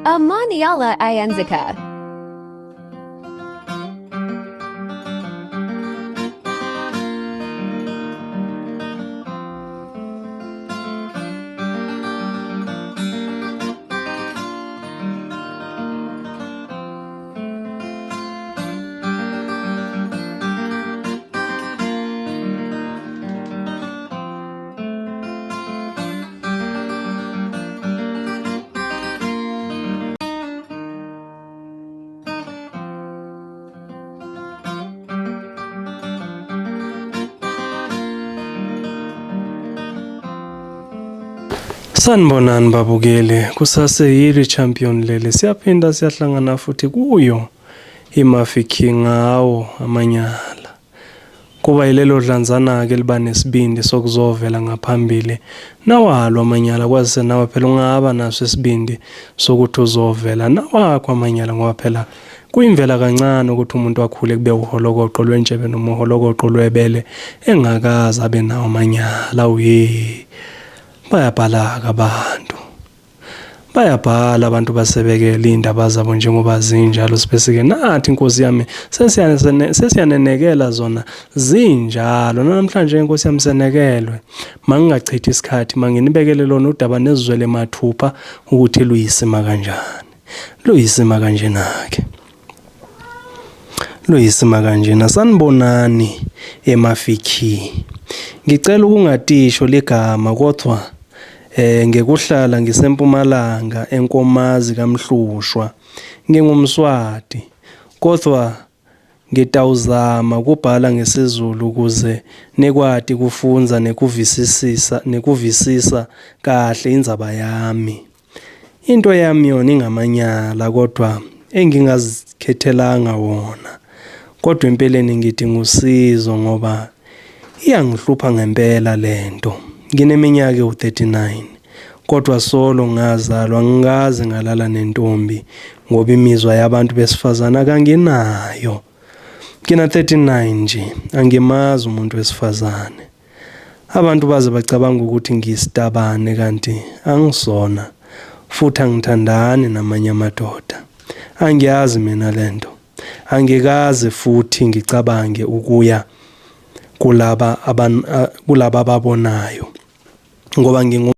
Amanyala Ayenzeka. Sanibonani babukeli, kusase yili champion leli. Siyaphinda siyahlangana futhi kuyo iMafi ngawo amanyala. Kuba yilelo dlanzana-ke liba nesibindi sokuzovela ngaphambili nawalo amanyala kwazise nawe phela ungaba naso isibindi sokuthi uzovela nawakho amanyala ngoba phela kuyimvela kancane ukuthi umuntu akhule kube uholokoqo lwentshebe noma uholokoqo lwebele engakaze abe nawo amanyala uye bayabhalaka abantu Bayabhala abantu basebekela iy'ndaba zabo njengoba zinjalo sibese-ke nathi inkosi yami sesiyanenekela zona zinjalo nanamhlanje inkosi yami senekelwe mangingachithi isikhathi manginibekele lona udaba nezizwele mathupha ukuthi luyisima kanjani luyisima kanjena-ke Luyisima kanjena sanibonani emafikhi. Ngicela ukungatisho ligama kodwa eh ngekuhlala ngisempumalanga enkomazi kaMhlushwa. NgingumSwati kodwa ngitawuzama kubhala ngesiZulu ukuze nikwati kufundza nekuvisisisa nekuvisisa kahle indzaba yami. Into yami yona ingamanyala kodwa engingazikhethelanga wona. Kodwa empeleni ngidinga usizo ngoba iyangihlupha ngempela lento. Ngineminyaka ewu-39 kodwa solo ngazalwa ngikaze ngalala nentombi ngoba imizwa yabantu besifazane akanginayo. Ngina 39 nje angimazi umuntu wesifazane. Abantu baze bacabanga ukuthi ngiyisitabane kanti angisona futhi angithandani namanye amadoda. Angiyazi mina lento. Angikaze futhi ngicabange ukuya kulaba kulaba ababonayo ngoba ngingu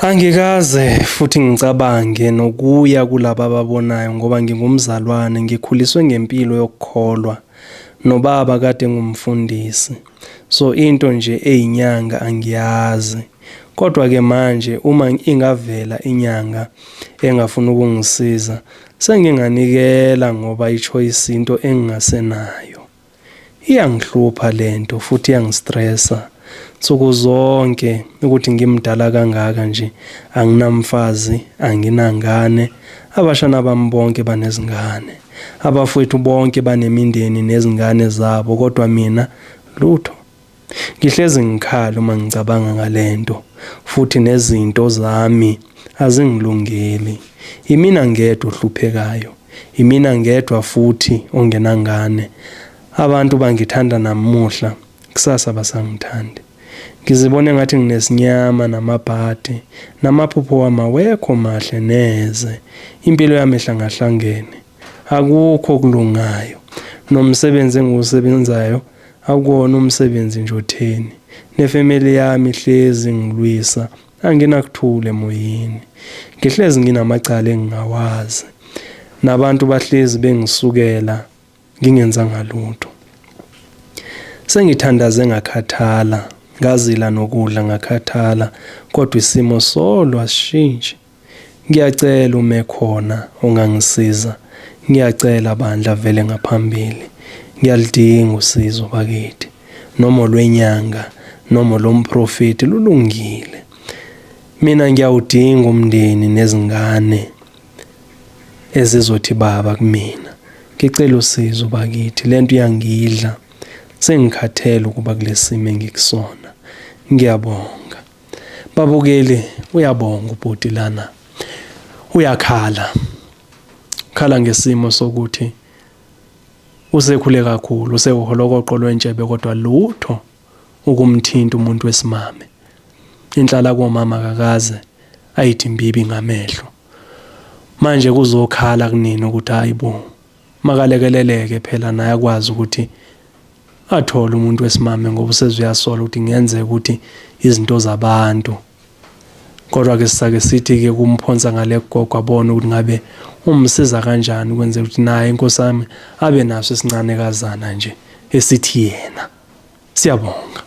Angikaze futhi ngicabange nokuya kulaba ababonayo ngoba ngingumzalwane ngikhuliswe ngempilo yokukholwa nobaba kade ngumfundisi so into nje eyinyanga angiyazi kodwa ke manje uma ingavela inyanga engafuna ukungisiza senginganikela ngoba ichoice into engingasenayo Iyangihlupha lento futhi iyangistressa nsuku zonke ukuthi ngimdala kangaka nje anginamfazi anginangane abashana bami bonke banezingane abafowethu bonke banemindeni nezingane zabo kodwa mina lutho ngihlezi ngikhala uma ngicabanga ngalento futhi nezinto zami azingilungeli imina ngedwa ohluphekayo Imina ngedwa futhi ongenangane. Abantu bangithanda namuhla, kusasa basangithandi. Ngizibona engathi nginesinyama namabhadi, namaphupho wami awekho mahle neze. Impilo yami ihlangahlangene. Akukho okulungayo. Nomsebenzi engiwusebenzayo akuwona umsebenzi nje otheni. Nefemeli yami ihlezi ngilwisa Anginakuthula emoyeni. Ngihlezi nginamacala engingawazi. Nabantu bahlezi bengisukela ngingenzanga lutho. Sengithandaze ngakhathala, ngazila nokudla ngakhathala, kodwa isimo solo asishintshi. Ngiyacela ume khona ongangisiza. Ngiyacela bandla vele ngaphambili. Ngiyalidinga usizo bakithi. Noma olwenyanga noma olomprofeti lulungile. Mina ngiyawudinga umndeni nezingane ezizothi baba kumina. Ngicela usizo bakithi lento iyangidla. Sengikhathele ukuba kulesimo engikusona. Ngiyabonga. Babukeli uyabonga ubhuti lana. Uyakhala. Khala ngesimo sokuthi usekhule kakhulu, usewuholokoqo lwentshebe kodwa lutho ukumthinta umuntu wesimame. Inhlala komama akakaze ayithi mbibi ngamehlo. Manje kuzokhala kunini ukuthi hayi bo, makalekeleleke phela naye akwazi ukuthi athole umuntu wesimame ngoba useze uyasola ukuthi kungenzeka ukuthi izinto zabantu. Kodwa ke sisake sithi ke kumphonsa ngale gogo abone ukuthi ngabe umsiza kanjani ukwenzela ukuthi naye inkosi yami abe naso esincane kazana nje esithi yena. Siyabonga.